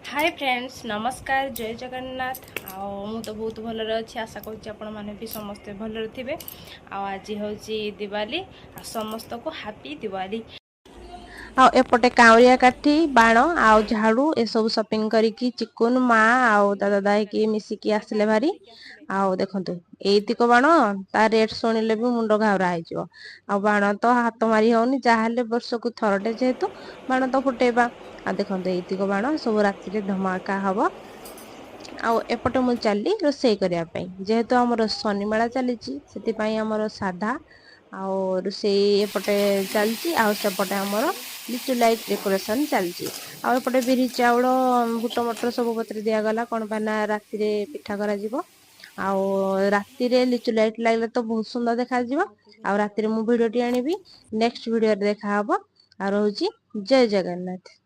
ହାଏ friends, ନମସ୍କାର, ଜୟ ଜଗନ୍ନାଥ। ଆଉ ମୁଁ ତ ବହୁତ ଭଲରେ ଅଛି। ଆଶା କରୁଛି ଆପଣମାନେ ବି ସମସ୍ତେ ଭଲରେ ଥିବେ। ଆଉ ଆଜି ହେଉଛି ଦିୱାଲି, ଆଉ ସମସ୍ତଙ୍କୁ ହାପି ଦିୱାଲି। ଆଉ ଏପଟେ କାଉଁରିଆ କାଠି, ବାଣ ଆଉ ଝାଡ଼ୁ ଏସବୁ ସପିଂ କରିକି ଚିକୁନ, ମା ଆଉ ତା ଦାଦା ହେଇକି ମିଶିକି ଆସିଲେ ଭାରି। ଆଉ ଦେଖନ୍ତୁ, ଏଇତିକ ବାଣ, ତା ରେଟ୍ ଶୁଣିଲେ ବି ମୁଣ୍ଡ ଘାଉରା ହେଇଯିବ। ଆଉ ବାଣ ତ ହାତ ମାରି ହଉନି, ଯାହାହେଲେ ବର୍ଷକୁ ଥରଟେ ଯେହେତୁ ବାଣ ତ ଫୁଟେଇବା। ଆଉ ଦେଖନ୍ତୁ, ଏଇତିକ ବାଣ ସବୁ ରାତିରେ ଧମାକା ହବ। ଆଉ ଏପଟେ ମୁଁ ଚାଲିଲି ରୋଷେଇ କରିବା ପାଇଁ। ଯେହେତୁ ଆମର ଶନିମେଳା ଚାଲିଛି, ସେଥିପାଇଁ ଆମର ସାଧା। ଆଉ ରୋଷେଇ ଏପଟେ ଚାଲିଛି ଆଉ ସେପଟେ ଆମର ଲିଚୁ ଲାଇଟ୍ ଡେକୋରେସନ ଚାଲିଛି। ଆଉ ଏପଟେ ବିରି, ଚାଉଳ, ବୁଟ, ମଟର ସବୁ ବତୁରେଇ ଦିଆଗଲା। କଣ ପାଇଁ ନା ରାତିରେ ପିଠା କରାଯିବ। ଆଉ ରାତିରେ ଲିଚୁ ଲାଇଟ୍ ଲାଗିଲେ ତ ବହୁତ ସୁନ୍ଦର ଦେଖାଯିବ। ଆଉ ରାତିରେ ମୁଁ ଭିଡିଓଟି ଆଣିବି। ନେକ୍ସଟ ଭିଡିଓରେ ଦେଖାହବ। ଆଉ ରହୁଛି, ଜୟ ଜଗନ୍ନାଥ।